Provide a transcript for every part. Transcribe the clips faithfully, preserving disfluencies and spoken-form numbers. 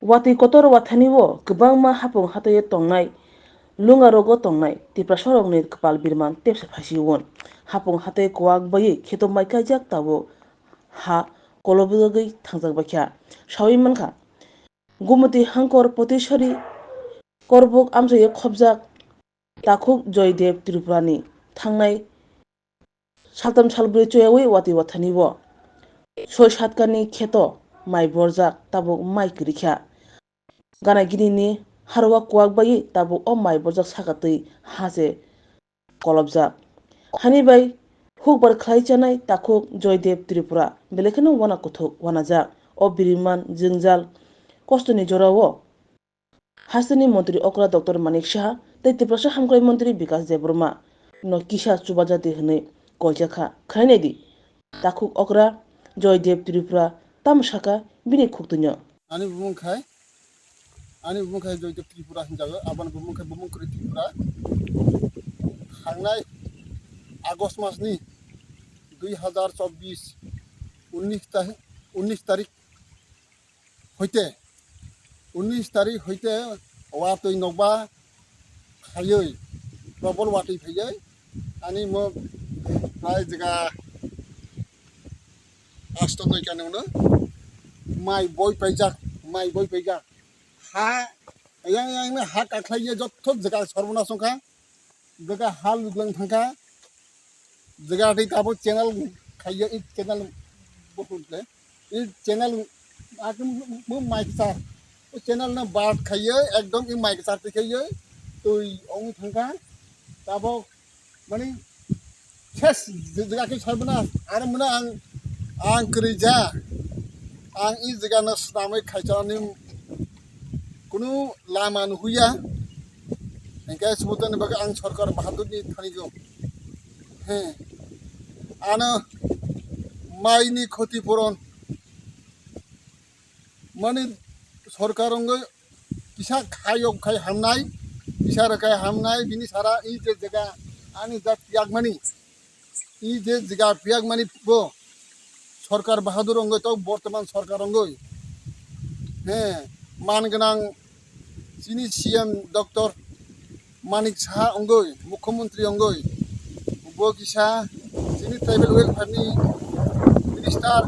Watwi kotor wathani o kwbangma hapung hatwi tongnai, lunga rogo tongnai Tiprasa rokni kwpal birman tepsa phaisio. Hapung hatwi kwak baiwi kheto mai kaijak tabuk ha kolobjagwi thangjak baikha. Sawi mankha, Gumoti Hangkor Potisari Korbuk amchaio khopjak Takhuk Joydev Tripurani thangnai saltham salbrwi choyawi watwi wathani o soi satkani kheto mai borjak tabuk mai kwrwikha. Gana ginini harwa kwak baiwi tabuk o mai borjak saka twi ha se kolobjak. Hani bai hukbar khlai chanai Takhuk Joydev Tripura belai kheno wana kuthuk wanajak. O biriman jwngjal kostoni jorao hasteni montri okra Doctor Manik Saha tei Tiprasa hamkrai montri Bikas Debbarma no kisa chubajadi hwnwi koijakha. Khainai di, takhuk okra Joydev Tripura tamo saka bini khuktwino. Ani bumung khai, ani bumung khai Joydev Tripura hinjago, aboni bumung khai bumung kwrwi Tripura. Thangnai August masni dui hazar chobbish, unnish ta-, unnish tarik hoite, unnish tarik hoite watwi nokba phaiwi, probol watwi phaiwi, ani mo prai jaga asto noi kani uno mai boi paijak, mai boi paijak. Ha, yang, yang ha kakhlai ye jotto jaga sorbonas wngkha. Jaga ha luglang thangkha. Jaga tei tabuk channel khaiya, i channel bohut le. I channel akum mo mic sa. O channel na bat khaiya, ekdom i mic sa te khaiya. Tui ong thangkha. Tabuk mani ses jaga ke sarbonas. Aro muna ang, ang kwrwi ja. Ang i jaga no swnamwi khaichanani kunu lama nuhuya. Hingke subutani bagwi ang Sorkar Bahadurni thanigo. He. Ano maini khoti puron. Mani sorkar wngwi kisa khayok khai hamnai, kisa rwkhai hamnai, bini sara i je jaga ani jat yakmani. I je jaga piyakmani bo Sorkar Bahadur wngwi tok, bortoman sorkar wngwi. He, man gwnang chini C M Doctor Manik Saha wngwi, Mukhyamantri wngwi. Bo kisa chini tribal welfare ni minister,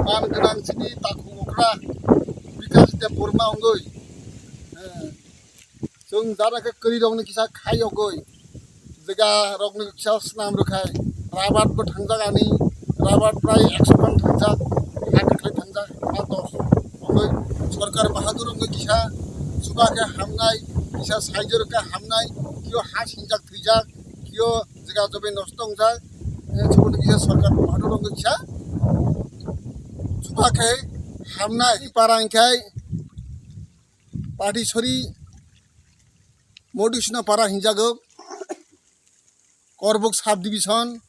man gwnang chini takhuk okra Bikash Debbarma wngwi. He, Chwng jara khe kwrwi rokni kisa khai yogwi, jaga rokni kisa swnam rwkhai, rabat bo thangjak ani, rabat prai ekso phan thangjak, ha kwthai thangjak, ha dos. Omo Sorkar Bahadur wngwi kisa chuba khe hamnai, kisa saijo rwkha hamnai, kio ha singjak thwijak, kio jaga jobe nosto wngjak, eh, chuboni kisa Sorkar Bahadur wngwi kisa chuba khe hamnai. Para wngkhai Patisori Modusna para hinjago, Korbok sub division,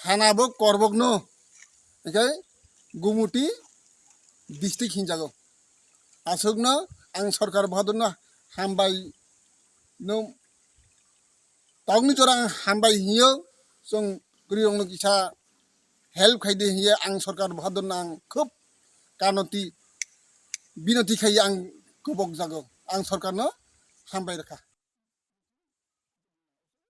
thana bo Korbok no, hingke Gumuti district hinjago. Aswkno ang Sorkar Bahadur no hambai no Tokni jora ang hambai hinyo, chwng kwrwi rokno kisa help khai di hinye ang Sorkar Bahadur no ang khub kanoti binoti khai ang kubok jago, ang sorkar no hambai rwkha.